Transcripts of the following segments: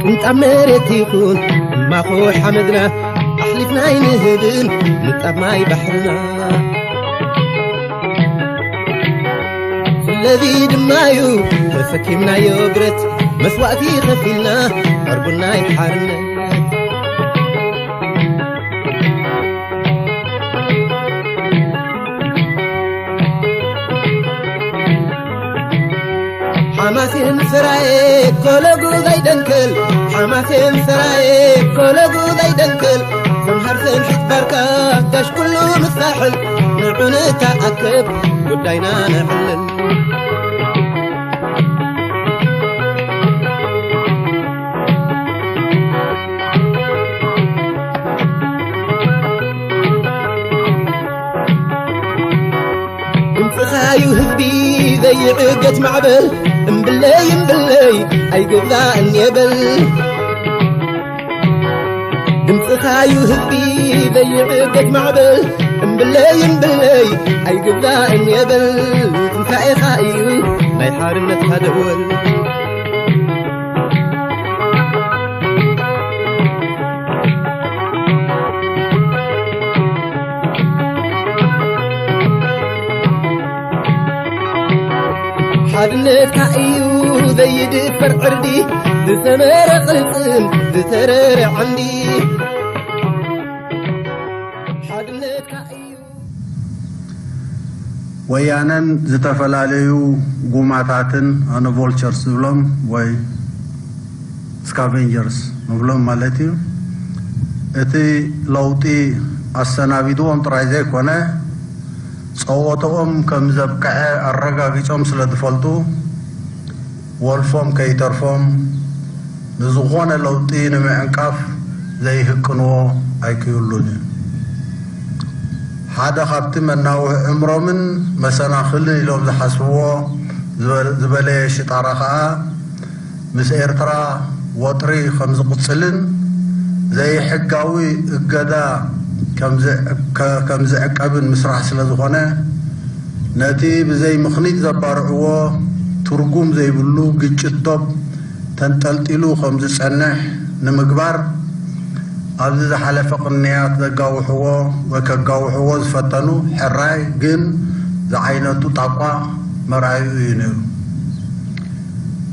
ቅንጣብ መሬት ይኹን እማኾ ሓመድና ኣሕሊፍና ኣይንህብን ንጣብ ማይ ባሕርና። ስለዚ ድማዩ ተሰኪምናዮ ብረት መስዋእቲ ከፊልና ዕርቡናይ ሓርነት። ሓማሴን ሰራየ ኮለጉ ዘይደንክል፣ ሓማሴን ሰራየ ኮለጉ ዘይደንክል፣ ሰምሃር ሰንሒት ባርካ ጋሽ ኩሉ ምሳሕል፣ ንዑ ንተኣከብ ጉዳይና ነዕልል። ድምፅኻዩ ህዝቢ ዘይዕገት ማዕበል፣ እምብለይ እምብለይ ኣይግዛእን የበል። ድምፅኻዩ ህዝቢ ዘይዕገት ማዕበል፣ እምብለይ እምብለይ ኣይግዛእን የበል። ትንሳኤኻ እዩ ናይ ሓርነትካ ደወል። ሓድነትካ እዩ ዘይድፈር ዕርዲ፣ ዝሰመረ ቅልጽም ዝተረረ ዓንዲ። ሓድነትካ እዩ። ወያነን ዝተፈላለዩ ጉማታትን፣ ኣነ ቮልቸርስ ዝብሎም ወይ ስካቨንጀርስ ንብሎም ማለት እዩ። እቲ ለውጢ ኣሰናቢድዎም ጥራይ ዘይኮነ፣ ጸወተኦም ከም ዘብቅዐ ኣረጋጊጾም ስለ ዝፈልጡ፣ ወልፎም ከይተርፎም ንዝኾነ ለውጢ ንምዕንቃፍ ዘይህቅንዎ ኣይክህሉን እዩ። ሓደ ካብቲ መናውሒ ዕምሮምን መሰናኽልን ኢሎም ዝሓስብዎ ዝበ-፣ ዝበለየ ሽጣራ ኸኣ፣ ምስ ኤርትራ ወጥሪ ከም ዝቕጽልን ዘይሕጋዊ እገዳ ከም ዝዕ-፣ ከ-፣ ከም ዝዕቀብን ምስራሕ ስለ ዝኾነ፣ ነቲ ብዘይ ምኽኒት ዘባርዕዎ ትርጉም ዘይብሉ ግጭት ዶብ ተንጠልጢሉ ከም ዝጸንሕ ንምግባር፣ ኣብዚ ዝሓለፈ ቅንያት ዘጋውሕዎ ወይ ከጋውሕዎ ዝፈተኑ ሕራይ ግን ዝዓይነቱ ጣቋ መርኣዩ እዩ ነይሩ።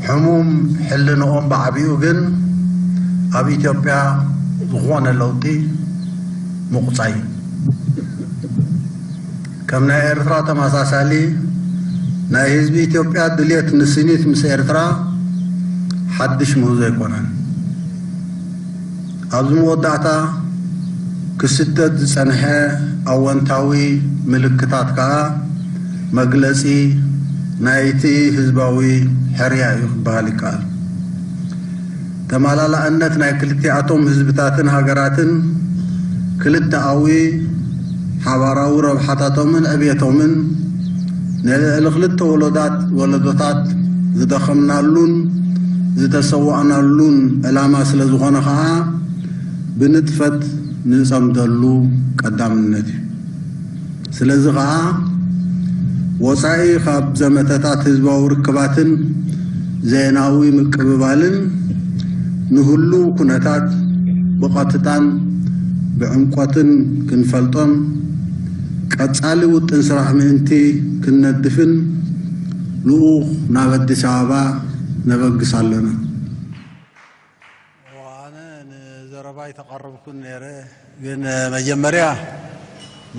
ሕሙም ሕልንኦም ብዓቢኡ ግን ኣብ ኢትዮጵያ ዝኾነ ለውጢ ምቑጻይ። ከም ናይ ኤርትራ ተመሳሳሊ ናይ ህዝቢ ኢትዮጵያ ድልየት ንስኒት ምስ ኤርትራ ሓድሽ ምህዞ ኣይኮነን። ኣብዚ መወዳእታ ክስደድ ዝጸንሐ ኣወንታዊ ምልክታት ከኣ መግለጺ ናይቲ ህዝባዊ ሕርያ እዩ ክበሃል ይከኣል። ተመላላእነት ናይ ክልቲኣቶም ህዝብታትን ሃገራትን ክልተኣዊ ሓባራዊ ረብሓታቶምን ዕብየቶምን ንልዕሊ ክልተ ወለዳት-፣ ወለዶታት ዝደኸምናሉን ዝተሰዋእናሉን ዕላማ ስለ ዝኾነ ኸኣ ብንጥፈት ንጸምደሉ ቀዳምነት እዩ። ስለዚ ኸኣ፣ ወጻኢ ካብ ዘመተታት ህዝባዊ ርክባትን ዜናዊ ምቅብባልን፣ ንህሉው ኩነታት ብቐጥታን ብዕምቆትን ክንፈልጦን፣ ቀጻሊ ውጥን ስራሕ ምእንቲ ክንነድፍን፣ ልኡኽ ናብ ኣዲስ ኣበባ ነበግስ ኣለና። ኣነ ንዘረባ ኣይተቐረብኩን ነይረ፣ ግን መጀመርያ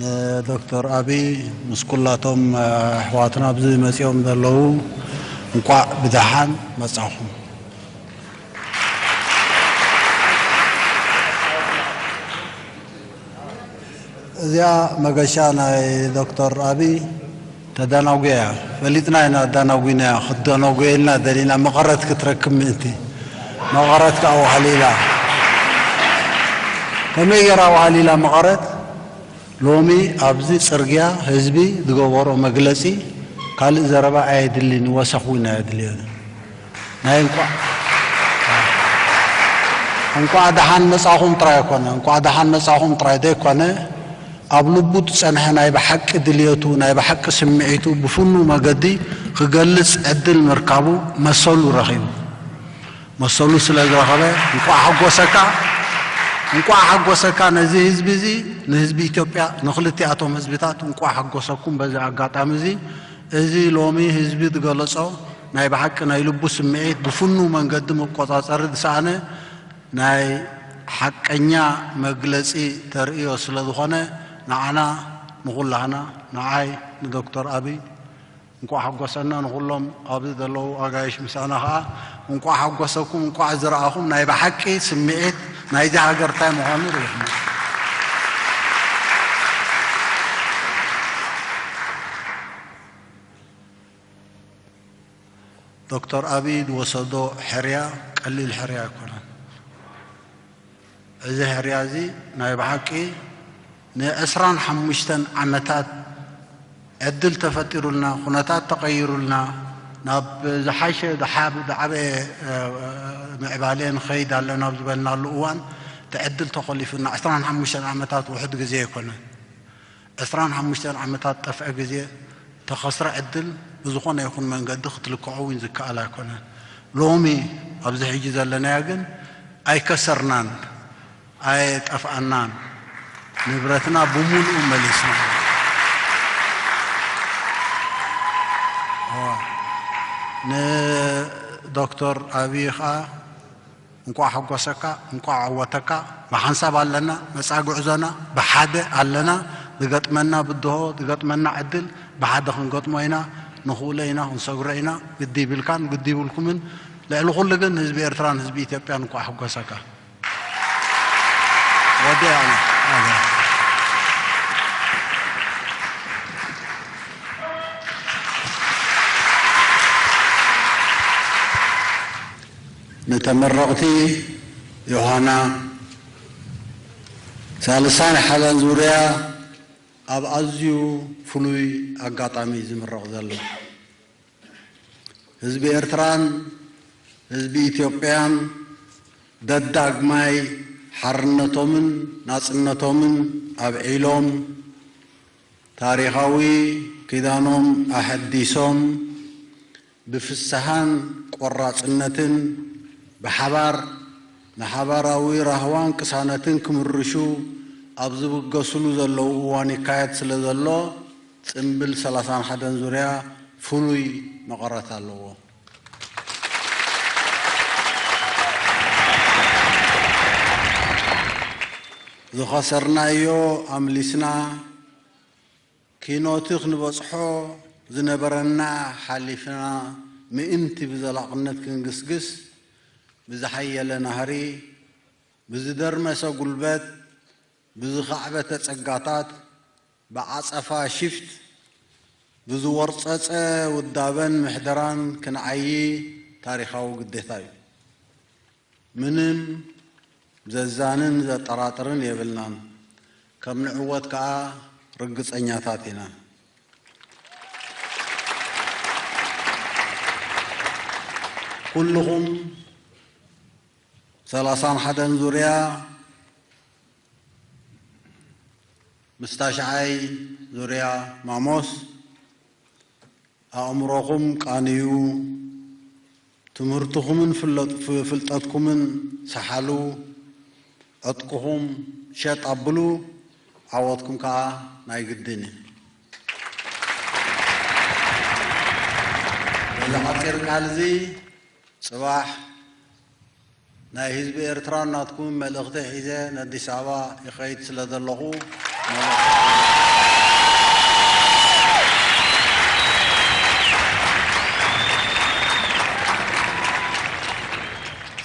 ንዶክተር ኣቢይ ምስ ኩላቶም ኣሕዋትና ኣብዚ መጺኦም ዘለዉ እንቋዕ ብደሓን መጻኹም። እዚኣ መገሻ ናይ ዶክተር ኣቢይ ተደናጒያ እያ። ፈሊጥና ኢና ኣዳናጒናያ፣ ክትደናጒየልና ደሊና፣ መቐረት ክትረክብ ምእንቲ። መቐረት ከኣ ዋህሊላ። ከመይ ገይራ ዋህሊላ መቐረት? ሎሚ ኣብዚ ጽርግያ ህዝቢ ዝገበሮ መግለጺ ካልእ ዘረባ ኣየድልን፣ ወሰኽ እውን ኣየድልዮን። ናይ እንቋዕ እንቋዕ ደሓን መጻኹም ጥራይ ኣይኮነ፣ እንቋዕ ደሓን መጻኹም ጥራይ ዘይኮነ፣ ኣብ ልቡ ዝጸንሐ ናይ ብሓቂ ድልየቱ፣ ናይ ብሓቂ ስምዒቱ ብፍኑው መገዲ ክገልጽ ዕድል ምርካቡ መሰሉ ረኺቡ። መሰሉ ስለ ዝረኸበ እንቋዕ ሓጎሰካ፣ እንቋዕ ሓጎሰካ። ነዚ ህዝቢ እዚ፣ ንህዝቢ ኢትዮጵያ፣ ንክልቲኣቶም ህዝብታት እንቋዕ ሓጎሰኩም። በዚ ኣጋጣሚ እዚ፣ እዚ ሎሚ ህዝቢ ዝገለጾ ናይ ብሓቂ ናይ ልቡ ስምዒት ብፍኑው መንገዲ መቆጻጸሪ ዝሰኣነ ናይ ሓቀኛ መግለጺ ተርእዮ ስለ ዝኾነ፣ ንዓና ንኹላህና፣ ንዓይ፣ ንዶክተር ኣብይ፣ እንቋዕ ሓጎሰና። ንኹሎም ኣብዚ ዘለዉ ኣጋይሽ ምሳና ኸዓ እንቋዕ ሓጎሰኩም፣ እንቋዕ ዝረኣኹም። ናይ ብሓቂ ስምዒት ናይዚ ሃገር እንታይ ምዃኑ ርኢኹም። ዶክተር ኣብይ ዝወሰዶ ሕርያ ቀሊል ሕርያ ኣይኮነን። እዚ ሕርያ እዚ ናይ ብሓቂ ንዕስራን ሓሙሽተን ዓመታት ዕድል ተፈጢሩልና፣ ኩነታት ተቐይሩልና፣ ናብ ዝሓሸ ዝሓብ-፣ ዝዓበየ፣ እ፣ ምዕባለ ንኸይድ ኣለና ኣብ ዝበልናሉ እዋን፣ እቲ ዕድል ተኾሊፉና። ዕስራን ሓሙሽተን ዓመታት ውሑድ ግዜ ኣይኮነን። ዕስራን ሓሙሽተን ዓመታት ጠፍዐ ግዜ፣ ተኸስረ ዕድል ብዝኾነ ይኹን መንገዲ ክትልክዖ እውን ዝከኣል ኣይኮነን። ሎሚ ኣብዚ ሕጂ ዘለናዮ ግን ኣይከሰርናን፣ ኣይጠፍኣናን፣ ንብረትና ብምሉኡ መሊስና። እዋ፣ ንዶክተር ኣብይ ኸዓ እንቋዕ ሓጎሰካ፣ እንቋዕ ዓወተካ። ብሓንሳብ ኣለና፣ መጻኢ ጉዕዞና ብሓደ ኣለና። ዝገጥመና ብድሆ፣ ዝገጥመና ዕድል ብሓደ ክንገጥሞ ኢና፣ ንኽእሎ ኢና፣ ክንሰግሮ ኢና። ግዲ ይብልካን ግዲ ይብልኩምን። ልዕሊ ኩሉ ግን ህዝቢ ኤርትራን ህዝቢ ኢትዮጵያን እንቋዕ ሓጎሰካ። ወዲኣ ኣነ። ንተመረቕቲ ዮሃና ሳልሳን ሓደን ዙርያ ኣብ ኣዝዩ ፍሉይ ኣጋጣሚ እዩ ዝምረቕ ዘሎ። ህዝቢ ኤርትራን ህዝቢ ኢትዮጵያን ደዳግማይ ሓርነቶምን ናጽነቶምን ኣብዒሎም፣ ታሪኻዊ ኪዳኖም ኣሐዲሶም፣ ብፍስሃን ቆራጽነትን ብሓባር ንሓባራዊ ራህዋን ቅሳነትን ክምርሹ ኣብ ዝብገስሉ ዘለዉ እዋን ይካየድ ስለ ዘሎ፣ ጽምብል ሰላሳን ሓደን ዙርያ ፍሉይ መቐረት ኣለዎ። ዝኸሰርናዮ ኣምሊስና፣ ኪኖቲ ክንበጽሖ ዝነበረና ሓሊፍና፣ ምእንቲ ብዘላቕነት ክንግስግስ፣ ብዝሓየለ ናህሪ፣ ብዝደርመሰ ጉልበት፣ ብዝኻዕበተ ጸጋታት፣ ብዓጸፋ ሽፍት፣ ብዝወርጸጸ ውዳበን ምሕደራን ክንዓዪ ታሪኻዊ ግዴታ እዩ። ምንም ዘዛንን ዘጠራጥርን የብልናን። ከም ንዕወት ከኣ ርግጸኛታት ኢና። ኩልኹም ሰላሳን ሓደን ዙርያ ምስ ታሽዓይ ዙርያ ማሞስ ኣእምሮኹም ቃንዩ፣ ትምህርትኹምን ፍለጥ-፣ ፍ-፣ ፍልጠትኩምን ሰሓሉ፣ ዕጥቅኹም ሸጥ ኣብሉ፣ ዓወትኩም ከኣ ናይ ግድን እዩ። በዚ ሓጺር ቃል እዚ ጽባሕ ናይ ህዝቢ ኤርትራን ናትኩምን መልእኽቲ ሒዘ ንኣዲስ ኣበባ ይኸይድ ስለ ዘለኹ፣ መልእኽቲ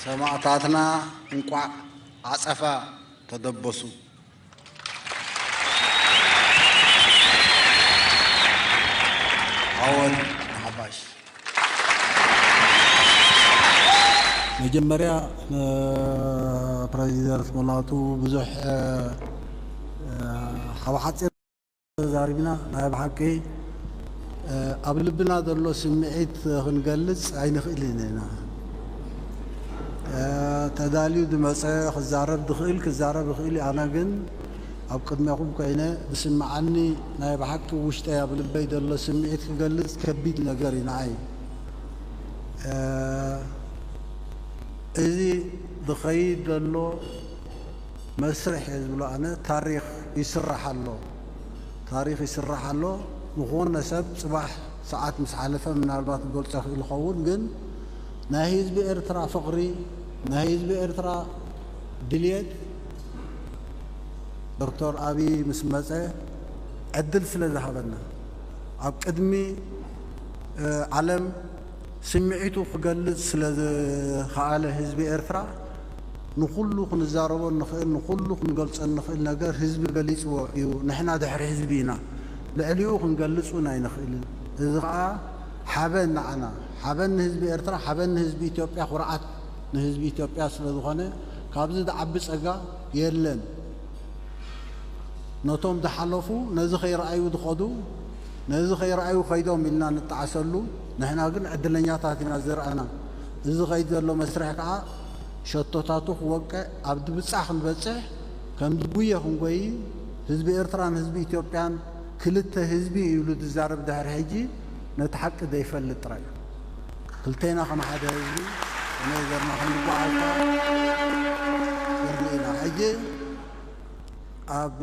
ሰማእታትና እንቋዕ ዓጸፋ ተደበሱ። ዓወት ንሓፋሽ። መጀመርያ ንፕረዚደንት ሙላቱ ብዙሕ፣ እ፣ እ፣ ኣብ ሓጺር ተዛሪብና። ናይ ብሓቂ ኣብ ልብና ዘሎ ስምዒት ክንገልጽ ኣይንኽእልን ኢና። ተዳልዩ ዝመጸ ክዛረብ ዝኽእል ክዛረብ ይኽእል እዩ። ኣነ ግን ኣብ ቅድሜኹም ኮይነ ዝስምዓኒ ናይ ብሓቂ ውሽጠይ ኣብ ልበይ ዘሎ ስምዒት ክገልጽ ከቢድ ነገር እዩ ንዓይ። እዚ ዝኸይድ ዘሎ መስርሕ እየ ዝብሎ ኣነ። ታሪኽ ይስራሕ ኣሎ፣ ታሪኽ ይስራሕ ኣሎ። ዝኾነ ሰብ ጽባሕ ሰዓት ምስ ሓለፈ ምናልባት ክገልጾ ይኽእል ይኸውን፣ ግን ናይ ህዝቢ ኤርትራ ፍቕሪ፣ ናይ ህዝቢ ኤርትራ ድልየት ዶክተር ኣብይ ምስ መጸ ዕድል ስለ ዝሃበና ኣብ ቅድሚ ዓለም ስምዒቱ ክገልጽ ስለ ዝኸኣለ ህዝቢ ኤርትራ ንኹሉ ክንዛረቦ እንኽእል ንኹሉ ክንገልጾ እንኽእል ነገር ህዝቢ ገሊጽዎ እዩ። ንሕና ድሕሪ ህዝቢ ኢና፣ ልዕሊኡ ክንገልጽ እውን ኣይንኽእልን። እዚ ኸኣ ሓበን ንዓና፣ ሓበን ንህዝቢ ኤርትራ፣ ሓበን ንህዝቢ ኢትዮጵያ፣ ኩርዓት ንህዝቢ ኢትዮጵያ ስለ ዝኾነ ካብዚ ዝዓቢ ጸጋ የለን። ነቶም ዝሓለፉ ነዚ ከይረኣዩ ዝኸዱ ነዚ ከይረኣዩ ከይዶም ኢልና ንጠዓሰሉ። ንሕና ግን ዕድለኛታት ኢና ዝረኣና። እዚ ዝኸይድ ዘሎ መስርሕ ከዓ ሸቶታቱ ክወቅዕ ኣብ ድብጻ ክንበጽሕ ከም ዝጉየ ክንጎይ ህዝቢ ኤርትራን ህዝቢ ኢትዮጵያን ክልተ ህዝቢ እዩ ኢሉ ዝዛረብ ድሕሪ ሕጂ ነቲ ሓቂ ዘይፈልጥ ጥራይ እዩ። ክልቴና ከም ሓደ ህዝቢ ከመይ ጌርና ከም ንጓዓዝ ኢና። ሕጂ ኣብ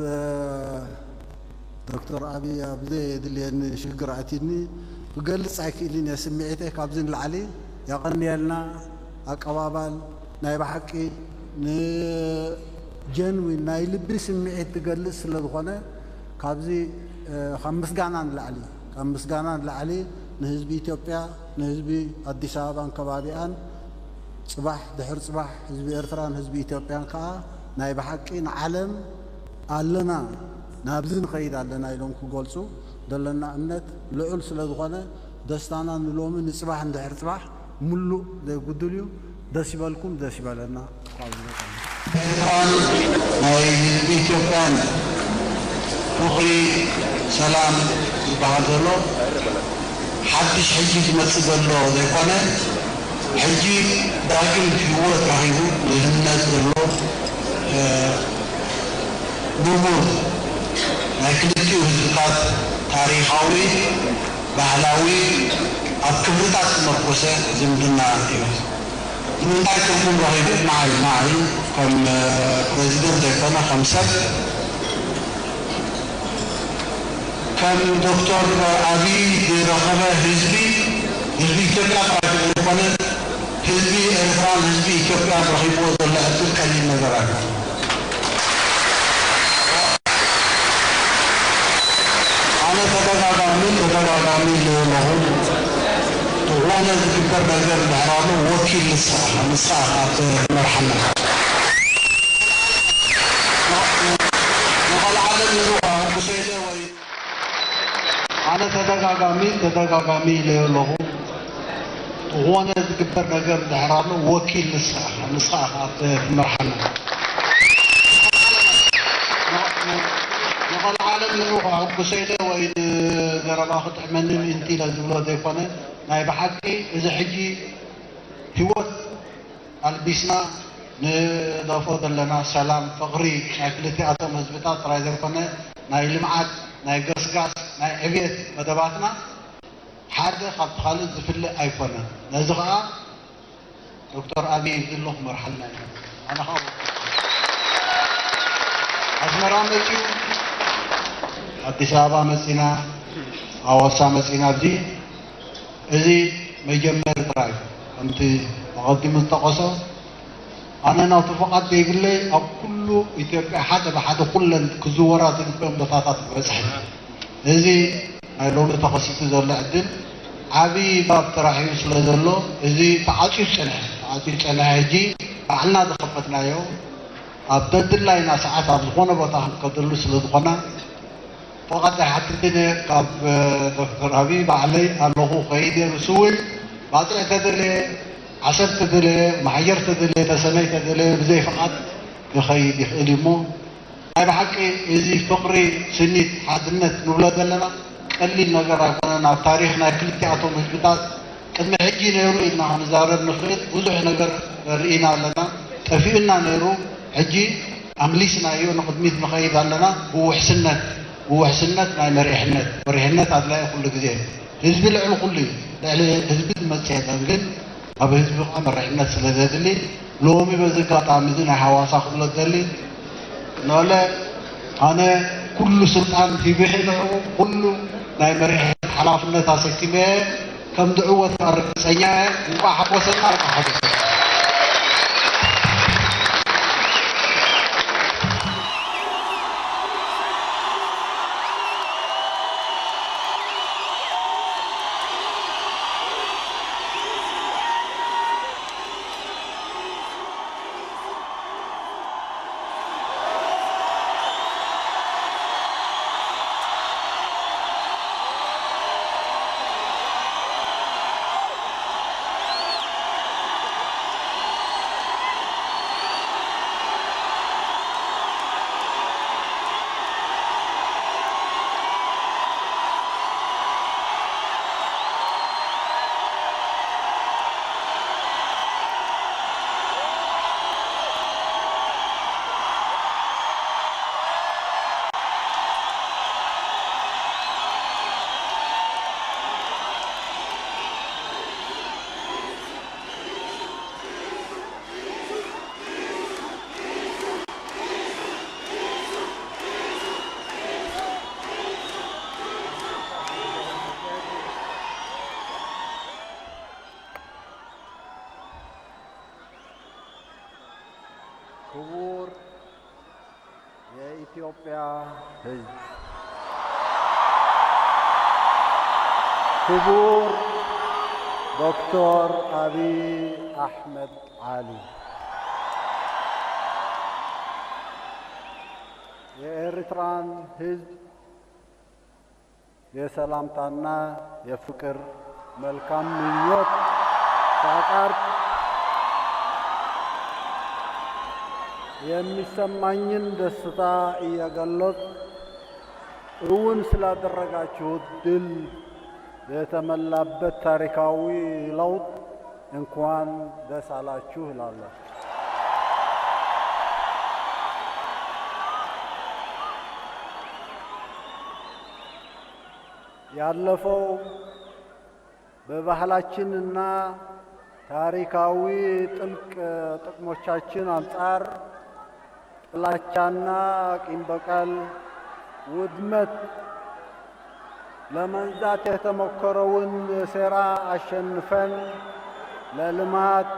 ዶክተር ኣብይ ኣብ ዘየድልየኒ ሽግር ኣትዩኒ ክገልጽ ኣይክእልን እየ ስምዒተይ። ካብዚ ንላዕሊ የቐንየልና። ኣቀባባል ናይ ብሓቂ ንጀንዊን ናይ ልቢ ስምዒት ትገልጽ ስለ ዝኾነ ካብዚ ካብ ምስጋና ንላዕሊ ካብ ምስጋና ንላዕሊ ንህዝቢ ኢትዮጵያ ንህዝቢ ኣዲስ ኣበባን ከባቢኣን ጽባሕ ድሕሪ ጽባሕ ህዝቢ ኤርትራን ህዝቢ ኢትዮጵያን ከኣ ናይ ብሓቂ ንዓለም ኣለና ናብዚ ንኸይድ ኣለና ኢሎም ክገልጹ ዘለና እምነት ልዑል ስለ ዝኾነ ደስታና ንሎሚ ንጽባሕ ንድሕሪ ጽባሕ ምሉእ ዘይጉድል እዩ። ደስ ይበልኩም፣ ደስ ይበለና። ካብ ዝመጣ ኤርትራን ናይ ህዝቢ ኢትዮጵያን ፍቕሪ፣ ሰላም ዝበሃል ዘሎ ሓድሽ ሕጂ ዝመጽእ ዘሎ ዘይኮነ፣ ሕጂ ዳግም ህይወት ረኺቡ ዝህነጽ ዘሎ፣ እ፣ ንቡር ናይ ክልቲኡ ህዝብታት ታሪኻዊ፣ ባህላዊ፣ ኣብ ክብርታት ዝመርኮሰ ዝምድና እዩ። ንምንታይ ትርጉም ረኺቡ? ንዓይ፣ ንዓይ ከም፣ እ፣ ፕረዚደንት ዘይኮነ ከም ሰብ፣ ከም ዶክተር ኣብይ ዝረኸበ ህዝቢ፣ ህዝቢ ኢትዮጵያ ጥራይ ዘይኮነ፣ ህዝቢ ኤርትራን ህዝቢ ኢትዮጵያን ረኺብዎ ዘሎ ዕድል ቀሊል ነገር ኣይኮነን። ኣነ ተደጋጋሚ፣ ተደጋጋሚ ኢለ ኣለኹ። ዝኾነ ዝግበር ነገር እንድሕር ኣሎ፣ ወኪል ንስኻ፣ ንስኻ ኢኻ ትመርሓና። ንቐልዓለም ንልኡኻ፣ ብሰይለ ወይ ኣነ ተደጋጋሚ፣ ተደጋጋሚ ኢለዮ ኣለኹ። ዝኾነ ዝግበር ነገር እንድሕር ኣሎ፣ ወኪል ንስኻ ኢኻ፣ ንስኻ ኢኻ ትመርሓና። ንቐልዓለም ንልኡኻ፣ ብሰይለ ወይ ንዘረባ ክጥዕመኒ ምእንቲ ኢለ ዝብሎ ዘይኮነ፣ ናይ ብሓቂ እዚ ሕጂ ህይወት ኣልቢስና ንደፍኦ ዘለና ሰላም፣ ፍቕሪ ናይ ክልቲኣቶም ህዝብታት ጥራይ ዘይኮነ፣ ናይ ልምዓት፣ ናይ ገስጋስ፣ ናይ ዕብየት መደባትና ሓደ ካብቲ ካልእ ዝፍለ ኣይኮነን። ነዚ ኸኣ ዶክተር ኣብይ ዘሎ ክመርሓልና እዩ። ኣነ ኸኣ ኣስመራ መጺኡ፣ ኣዲስ ኣበባ መጺና፣ ኣዋሳ መጺና፣ ኣብዚ እዚ መጀመሪ ጥራይ እዩ። ከምቲ ኣቐዲሙ ዝጠቐሶ፣ ኣነ ናቱ ፍቓድ ዘይብለይ ኣብ ኩሉ ኢትዮጵያ ሓደ ብሓደ ኩለን ክዝወራ ዝግበአን ቦታታት ክበጽሕ እየ። እዚ ናይ ሎሚ ተኸሲቱ ዘሎ ዕድል ዓብዪ ባብ ተራእዩ ስለ ዘሎ፣ እዚ ተዓጽዩ ዝጸንሐ፣ ተዓጽዩ ዝጸንሐ ሕጂ ባዕልና ዝኸፈትናዮ፣ ኣብ ደድላይና ሰዓት ኣብ ዝኾነ ቦታ ክንከደሉ ስለ ዝኾና፣ ፍቓድ ኣይሓትትን እየ። ካብ ዶክተር ኣብይ ባዕለይ ኣለኹ፣ ከይድ እየ። ንሱ እውን ባጽዕ ተደለየ፣ ዓሰብ ተደለየ፣ መሓየር ተደለየ፣ ተሰነይ ተደለየ፣ ብዘይ ፍቓድ ክኸይድ ይኽእል እዩ እሞ፣ ናይ ብሓቂ እዚ ፍቕሪ፣ ስኒት፣ ሓድነት ንብሎ ዘለና ቀሊል ነገር ኣይኮነን። ኣብ ታሪኽ ናይ ክልቲኣቶም ህዝብታት ቅድሚ ሕጂ ነይሩ ኢልና ክንዛረብ ንኽእል። ብዙሕ ነገር ርኢና ኣለና። ጠፊኡና ነይሩ፣ ሕጂ ኣምሊስናዮ፣ ንቕድሚት ንኸይድ ኣለና። ብውሕስነት፣ ብውሕስነት ናይ መሪሕነት፣ መሪሕነት ኣድላዪ ኩሉ ግዜ። ህዝቢ ልዕሊ ኩሉ እዩ። ልዕሊ ህዝቢ ዝመጽእ የለን። ግን ኣብ ህዝቢ ኸዓ መሪሕነት ስለ ዘድሊ፣ ሎሚ በዚ ኣጋጣሚ እዚ ናይ ሃዋሳ ክብሎ ዝደሊ፣ ኖለ፣ ኣነ ኩሉ ስልጣን ሂበ ንዕኡ ኩሉ ናይ መሪሕነት ሓላፍነት ኣሰኪመ እየ። ከም ዝዕወት ርግጸኛ እየ። እንቋዕ ሓጎሰና፣ እንቋዕ ሓጎሰና። ክቡር የኢትዮጵያ ሕዝብ፣ ክቡር ዶክተር አብይ አሕመድ ዓሊ፣ የኤርትራን ሕዝብ የሰላምታና የፍቅር መልካም ምኞት ሳቀርብ የሚሰማኝን ደስታ እየገለጽኩ፣ እውን ስላደረጋችሁት ድል የተመላበት ታሪካዊ ለውጥ እንኳን ደስ አላችሁ እላለሁ። ያለፈው በባህላችንና ታሪካዊ ጥልቅ ጥቅሞቻችን አንጻር ጥላቻና ቂም በቀል፣ ውድመት ለመንዛት የተሞከረውን ሴራ አሸንፈን ለልማት፣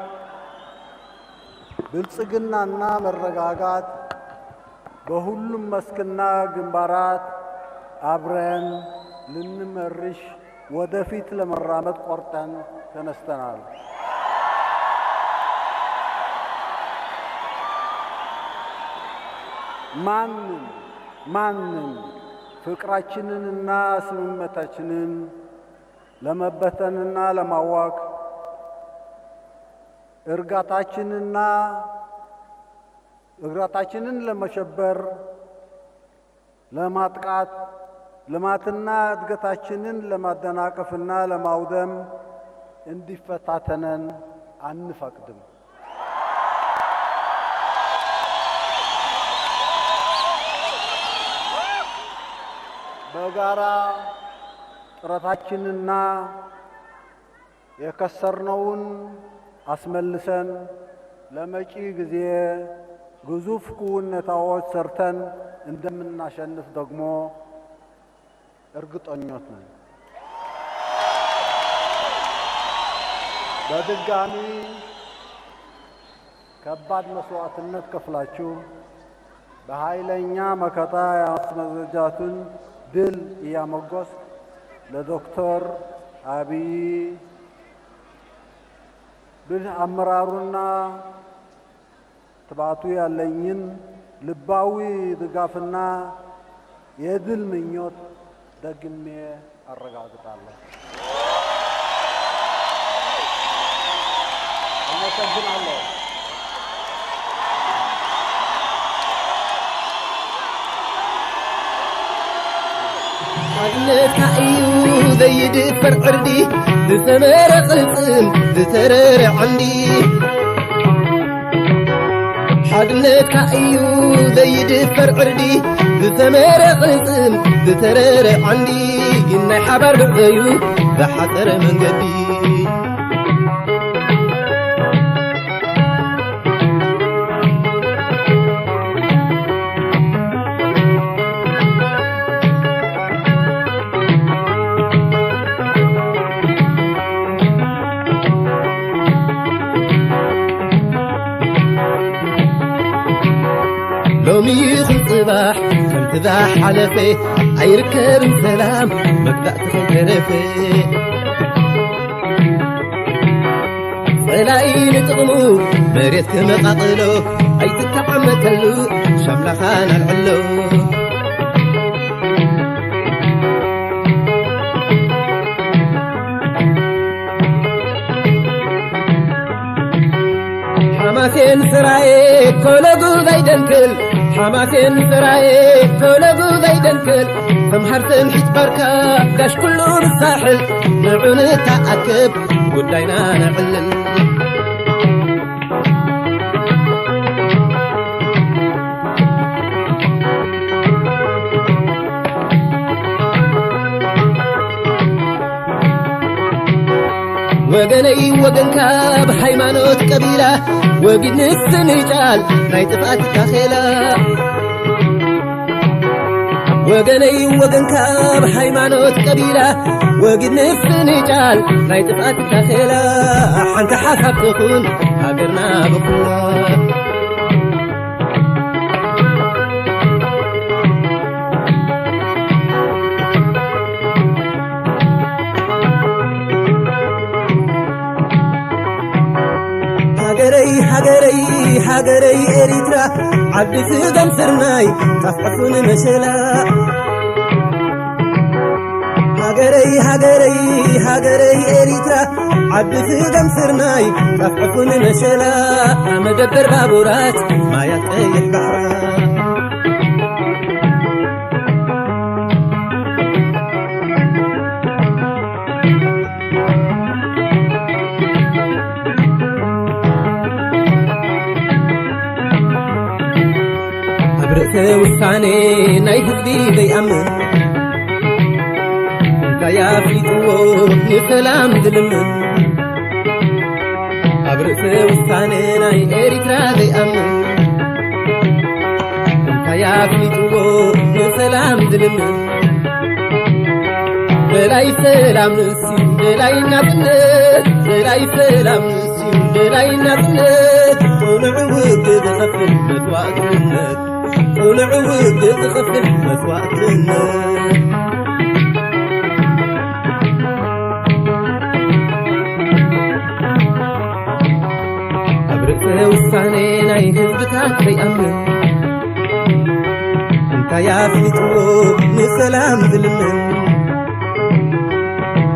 ብልጽግናና መረጋጋት በሁሉም መስክና ግንባራት አብረን ልንመርሽ፣ ወደፊት ለመራመድ ቆርጠን ተነስተናል። ማንም፣ ማንም ፍቅራችንንና ስምመታችንን ለመበተንና ለማዋክ፣ እርጋታችንና፣ እርጋታችንን ለመሸበር፣ ለማጥቃት፣ ልማትና እድገታችንን ለማደናቀፍና ለማውደም እንዲፈታተነን አንፈቅድም። በጋራ ጥረታችንና የከሰርነውን አስመልሰን ለመጪ ጊዜ ግዙፍ ክውንነታዎች ሰርተን እንደምናሸንፍ ደግሞ እርግጠኞች ነን። በድጋሚ ከባድ መስዋዕትነት ከፍላችሁ በኃይለኛ መከታ ያስመዘጃቱን ድል እያሞገስኩ ለዶክተር አብይ ብልህ አመራሩና ትባቱ ያለኝን ልባዊ ድጋፍና የድል ምኞት ደግሜ አረጋግጣለሁ። አመሰግናለሁ። ሓድነትካ እዩ ዘይድፈር ዕርዲ፣ ዝሰመረ ቅልጽም ዝተረረ ዓንዲ። ሓድነትካ እዩ ዘይድፈር ዕርዲ፣ ዝሰመረ ቅልጽም ዝተረረ ዓንዲ። ናይ ሓባር ብዕበዩ ዝሓጸረ መንገዲ። ሎሚ ይኹን ጽባሕ ከምቲ ዝሓለፈ፣ ኣይርከብን ሰላም መግዛእቲ ከይተረፈ። ጸላኢ ንጥቕሙ መሬት ክመቓቕሎ፣ ኣይትተዓመተሉ ሻምላኻን ኣልዕሎ። ሓማሴን ስራየ ኮለጉ ዘይደንክል፣ ሓማሴን ስራየ ኮለጉ ዘይደንክል፣ ተምሃር ትምሒት ባርካ ጋሽ ኩሉ ንሳሕል፣ ንዑ ንተኣከብ ጉዳይና ነዕልል። ወገነይ ወገንካ ብሃይማኖት ቀቢላ፣ ወጊድ ንስንጫል ናይ ጥፍኣት ታኼላ። ወገነይ ወገንካ ብሃይማኖት ቀቢላ፣ ወጊድ ንስንጫል ናይ ጥፍኣት ታኼላ። ሓንቲ ሓሳብ ትኹን ሃገርና ብኹላ። ሃገረይ፣ ሃገረይ፣ ሃገረይ ኤሪትራ፣ ዓዲ ስገም ስርናይ፣ ጣፍ ዕፉን መሸላ። ሃገረይ፣ ሃገረይ፣ ሃገረይ ኤሪትራ፣ ዓዲ ስገም ስርናይ፣ ጣፍ ዕፉን መሸላ፣ መደበር ባቡራት፣ ማያት ቀይሕ ባሕራ። ኣብ ርእሰ ውሳኔ ናይ ህዝቢ ዘይኣምን፣ እንታይ ኣፍሊጥዎ ንሰላም ዝልምን? ኣብ ርእሰ ውሳኔ ናይ ኤሪትራ ዘይኣምን፣ እንታይ ኣፍሊጥዎ ንሰላም ዝልምን? ደላይ ሰላም ንስዩ ደላይ ናጽነት፣ ደላይ ሰላም ንስዩ ደላይ ናጽነት፣ ጽኑዕ ውግእ ዝኸፍል መስዋእትነት፣ ጽኑዕ ውግእ ዝኸፍል መስዋእትነት። ኣብ ርእሰ ውሳኔ ናይ ህዝብታት ዘይኣምን፣ እንታይ ኣፍሊጥዎ ንሰላም ዝልምን?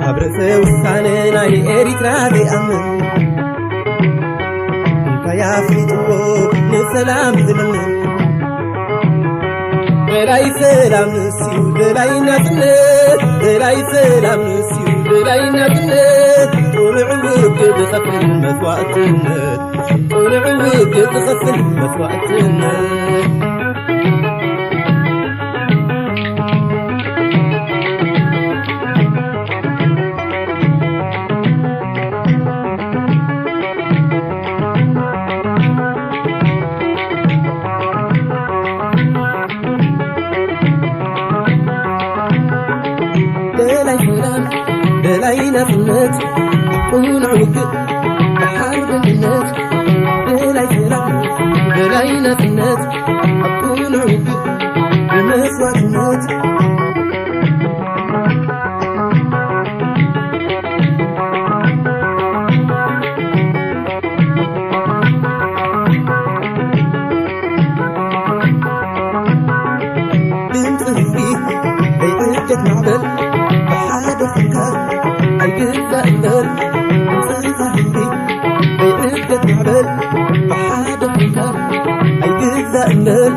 ኣብ ርእሰ ውሳነ ናይ ኤሪትራ ዘይኣምን፣ እንታይ ኣፍሊጥዎ ንሰላም ዝልምን? ደላይ ሰላም ንስዩ ደላይ ናጽነት፣ ደላይ ሰላም ንስዩ ደላይ ናጽነት፣ ጽኑዕ ውግእ ዝኸፍል መስዋእትነት፣ ጽኑዕ ውግእ ዝኸፍል መስዋእትነት። ደላይ ሰላም፣ ደላይ ናጽነት፣ ቅኑዕ ውግእ፣ ሓርበኝነት። ደላይ ሰላም፣ ደላይ ናጽነት፣ ቅኑዕ ውግእ፣ ብመስዋእትነት። ድምፂ ህዝቢ ዘይዕገት ማዕበል፣ ብሓደ ኮንካ ኣይግዛእ እምበር። ድምፂ ህዝቢ ዘይዕገት ማዕበል፣ ብሓደ ኮንካ ኣይግዛእ እምበር።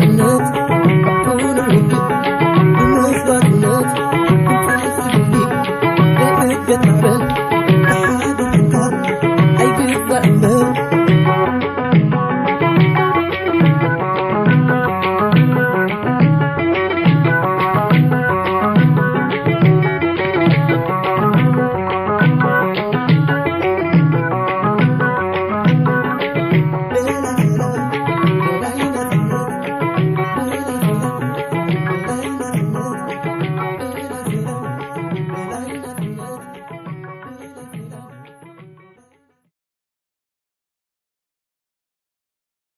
No